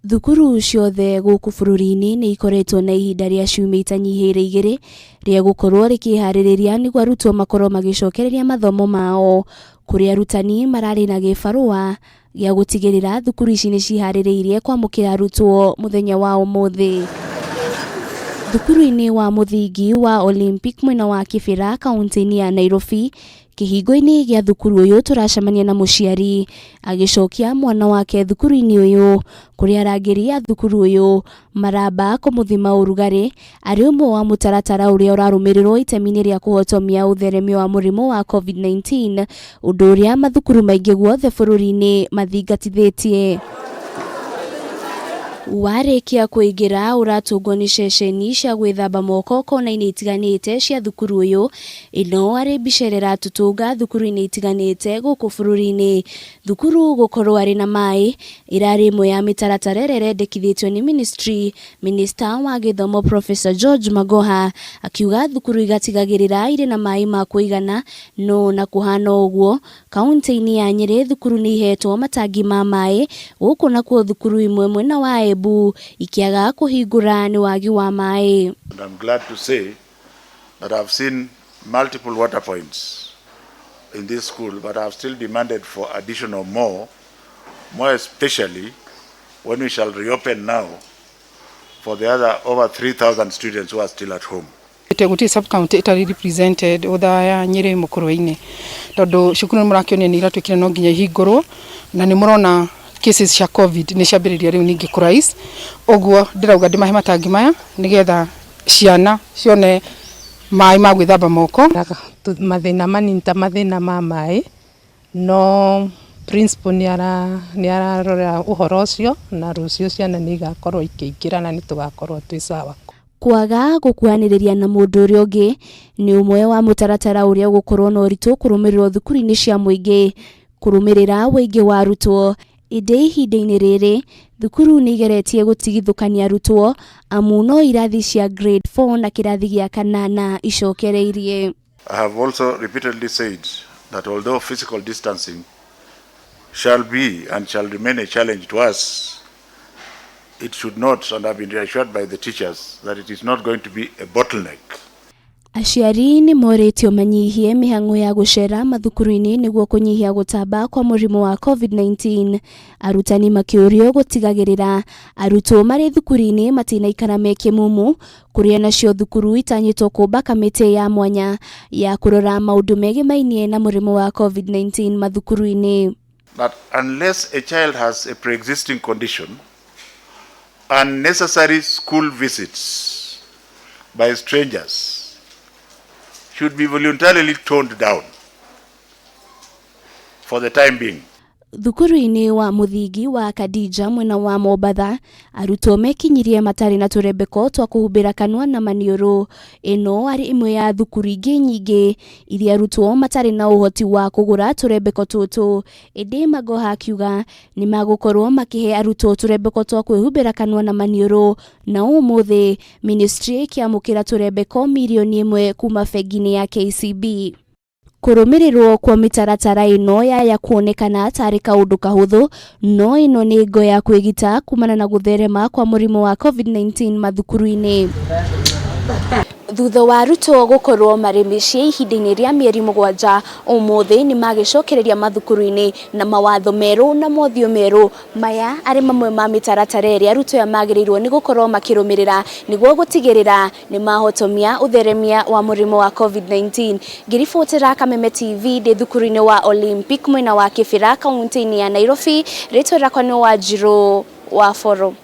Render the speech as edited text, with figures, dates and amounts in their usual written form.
Thukuru ciothe gũkũ bũrũri-inĩ nĩ ikoretwo na ihinda rĩa ciumia itanyihĩire igĩrĩ rĩa gũkorwo rĩkĩharĩrĩria nĩguo arutwo makorwo magĩcokereria mathomo mao, kũrĩa arutani mararĩ na gĩbarũa gĩa gũtigĩrĩra thukuru ici nĩ ciharĩrĩirie kwamũkĩra arutwo mũthenya wa ũmũthĩ. Thukuru-inĩ wa mũthingi wa Olympic mwena wa Kĩbĩra kaũntĩ-inĩ ya Nairobi, Kĩhingo-inĩ gĩa thukuru ũyũ tũracemania na mũciari agĩcokia mwana wake thukuru-inĩ ũyũ, kũrĩa arangĩri a thukuru ũyũ maramba kũmũthima ũrugarĩ arĩ ũmwe wa mũtaratara ũrĩa ũrarũmĩrĩrwo itemi-inĩ rĩa kũhotomia ũtheremia wa mũrimũ wa Covid-19, ũndũ ũrĩa mathukuru maingĩ guothe bũrũri-inĩ mathingatithĩtie. Warĩkia kũingĩra ũratũngwo nĩ ceceni cia gwĩthamba moko kona-inĩ itiganĩte cia thukuru ũyũ. Ĩno arĩ mbica ĩrĩa ĩratũtũnga thukuru-inĩ itiganĩte gũkũ bũrũri-inĩ. Thukuru gũkorwo arĩ na maĩ ĩrarĩ ĩmwe ya mĩtaratara ĩrĩa ĩrendekithĩtio nĩ ministry. Minista wa gĩthomo Professor George Magoha akiuga thukuru igatigagĩrĩra irĩ na maĩ ma kũigana no ona kũhana ũguo Kauntĩ-inĩ ya Nyĩrĩ thukuru nĩ ihetwo matangi ma maĩ, gũkũ nakuo thukuru imwe mwena wa Embu ikĩaga kũhingũra nĩ wagi wa maĩ. And I'm glad to say that I've seen multiple water points in this school, but I've still demanded for additional more, more especially when we shall reopen now for the other over 3,000 students who are still at home. Gũtirĩ sub county ĩtarĩ represented Othaya, Nyĩrĩ, Mũkũrwe-inĩ tondũ cukuru nĩ mũrakĩonio nĩ iratuĩkire no nginya ihingũrwo na nĩ mũrona cases cia Covid nĩ ciambĩrĩria rĩu ningĩ kũ rise. Ũguo ndĩrauga ndĩmahe matangi maya nĩgetha ciana cione maĩ ma gwĩthamba moko. Mathĩna manini ta mathĩna ma maĩ no principal nĩ ararora ũhoro ũcio na rũciũ ciana nĩ igakorwo ikĩingĩra na nĩ tũgakorwo twĩ sawa. Kwaga gũkuhanĩrĩria na mũndũ ũrĩa ũngĩ nĩ ũmwe wa mũtaratara ũrĩa ũgũkorwo na ũritũ kũrũmĩrĩrwo thukuru-inĩ cia mũingĩ kũrũmĩrĩra ũingĩ wa arutwo. Ĩndĩ ihinda-inĩ rĩrĩ, thukuru nĩ igeretie gũtigithũkania arutwo amu no irathi cia grade 4 na kĩrathi gĩa kanana icokereirie. I have also repeatedly said that although physical distancing shall be and shall remain a challenge to us, it should not, and I've been reassured by the teachers, that it is not going to be a bottleneck. Aciari nĩ morĩtio manyihie mĩhang'o ya gũcera mathukuru-inĩ nĩguo kũnyihia gũtamba kwa mũrimũ wa Covid-19. Arutani makĩũrio gũtigagĩrĩra arutwo marĩ thukuru-inĩ matinaikara me kĩmumu, kũrĩa nacio thukuru itanyĩtwo kũmba kamĩtĩ ya mwanya ya kũrora maũndũ megemainie na mũrimũ wa Covid-19 mathukuru-inĩ. That unless a child has a pre-existing condition, unnecessary school visits by strangers should be voluntarily toned down for the time being. Thukuru-inĩ wa mũthingi wa Khadija mwena wa Mombatha, arutwo mekinyirie matarĩ na tũrembeko twa kũhumbĩra kanua na maniũrũ. Ĩno arĩ ĩmwe ya thukuru ingĩ nyingĩ iria arutwo matarĩ na ũhoti wa kũgũra tũrembeko tũtũ. Ĩndĩ Magoha akiuga nĩ magũkorwo makĩhe arutwo tũrembeko twa kwĩhumbĩra kanua na maniũrũ na ũmũthĩ ministry ĩkĩamũkĩra tũrembeko mirioni 1 kuma bengi-inĩ ya KCB. Kũrũmĩrĩrwo kwa mĩtaratara ĩno yaya kuonekana tarĩ kaũndũ kahũthũ, no ĩno nĩ ngo ya kwĩgita kumana na gũtherema kwa mũrimũ wa Covid-19 mathukuru-inĩ. Thutha wa arutwo gũkorwo marĩ mĩciĩ ihinda-inĩ rĩa mĩeri 7, ũmũthĩ nĩ magĩcokereria mathukuru-inĩ na mawatho merũ na mothiũ merũ. Maya arĩ mamwe ma mĩtaratara ĩrĩa arutwo aya magĩrĩirwo nĩ gũkorwo makĩrũmĩrĩra nĩguo gũtigĩrĩra nĩ mahotomia ũtheremia wa mũrimũ wa Covid-19. Ngĩribotera Kameme TV ndĩ thukuru-inĩ wa Olympic mwena wa Kĩbĩra kaunti-inĩ ya Nairobi, rĩtwa rĩakwa nĩ Wanjirũ wa Boro.